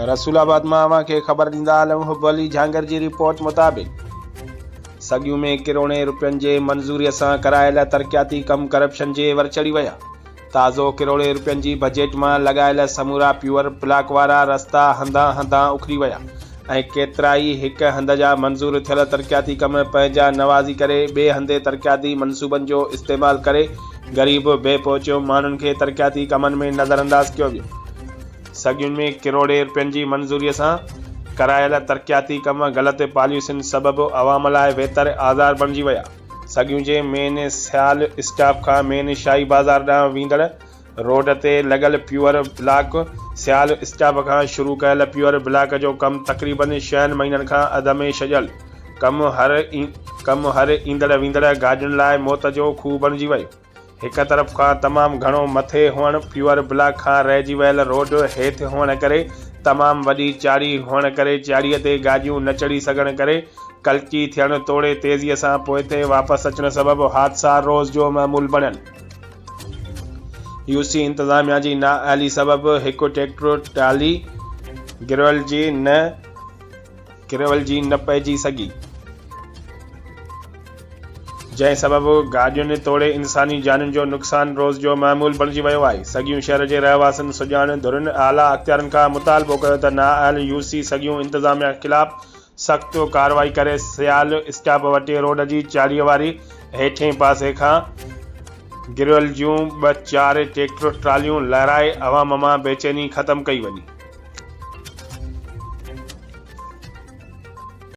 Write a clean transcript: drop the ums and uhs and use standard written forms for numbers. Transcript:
رسول آباد مان اوهان کي خبر ڏيندا هلون حب علي جهانگير جي رپورٽ مطابق سڳيون ۾ ڪروڙين روپين جي منظوري سان ڪرايل ترقياتي ڪم ڪرپشن جي ور چڙهي ويا تازو ڪروڙين روپين جي بجيٽ مان لڳايل سمورا پيور بلاڪ وارا رستا هنڌان هنڌان اکڙي ويا ۽ ڪيترائي هڪ هنڌ جا منظور ٿيل ترقياتي ڪم پنهنجا نوازي ڪري ٻئي هنڌ ترقياتي منصوبن جو استعمال ڪري غريب بي پهچ ماڻهن کي ترقياتي ڪمن ۾ نظرانداز ڪيو ويو. سڳين ۾ ڪروڙين رپين جي منظوري سان ڪرايل ترقياتي ڪم غلط پاليسين سبب عوام لاء ويتر آزار بڻجي ويا. سڳيون جي مين سيال اسٽاپ کان مين شاهي بازار ڏانهن ويندڙ روڊ تي لڳل پيور بلاڪ سيال اسٽاپ کان شروع ڪيل پيور بلاڪ جو ڪم تقريبن ڇهن مهينن کان اڌ ۾ ڇڏيل ڪم هر ڪم هر ايندڙ ويندڙ گاڏين لاء موت جو کوهه بڻجي ويو. هڪ طرف کان تمام گهڻو مٿي هئڻ پيور بلاڪ کان رهجي ويل روڊ هيٺ هئڻ ڪري تمام وڏي چاڙهي هئڻ ڪري چاڙهي تي گاڏيون نه چڙهي سگهڻ ڪري ڪلٽي ٿيڻ توڙي تيزي سان پوئتي واپس اچڻ سبب حادثا روز جو معمول بڻيل. يو سي انتظاميا جي نااهلي سبب هڪ ٽريڪٽر ٽرالي گرول جي نه گرول جي نه پئجي سگهي. جنهن سبب گاڏين توڙي انساني جانين جو نقصان روز جو معمول بڻجي ويو آهي. سڳيون شهر جي رهواسين سڄاڻ ڌرين اعليٰ اختيارين کان مطالبو ڪيو ته نااهل يو سي سڳيون انتظاميا خلاف سخت ڪارروائي ڪري سيال اسٽاپ وٽ روڊ جي چاڙهي واري هيٺئين پاسي کان گريول جون ٻه چار ٽريڪٽر ٽراليون لهرائي عوام مان بيچيني ختم ڪئي وڃي.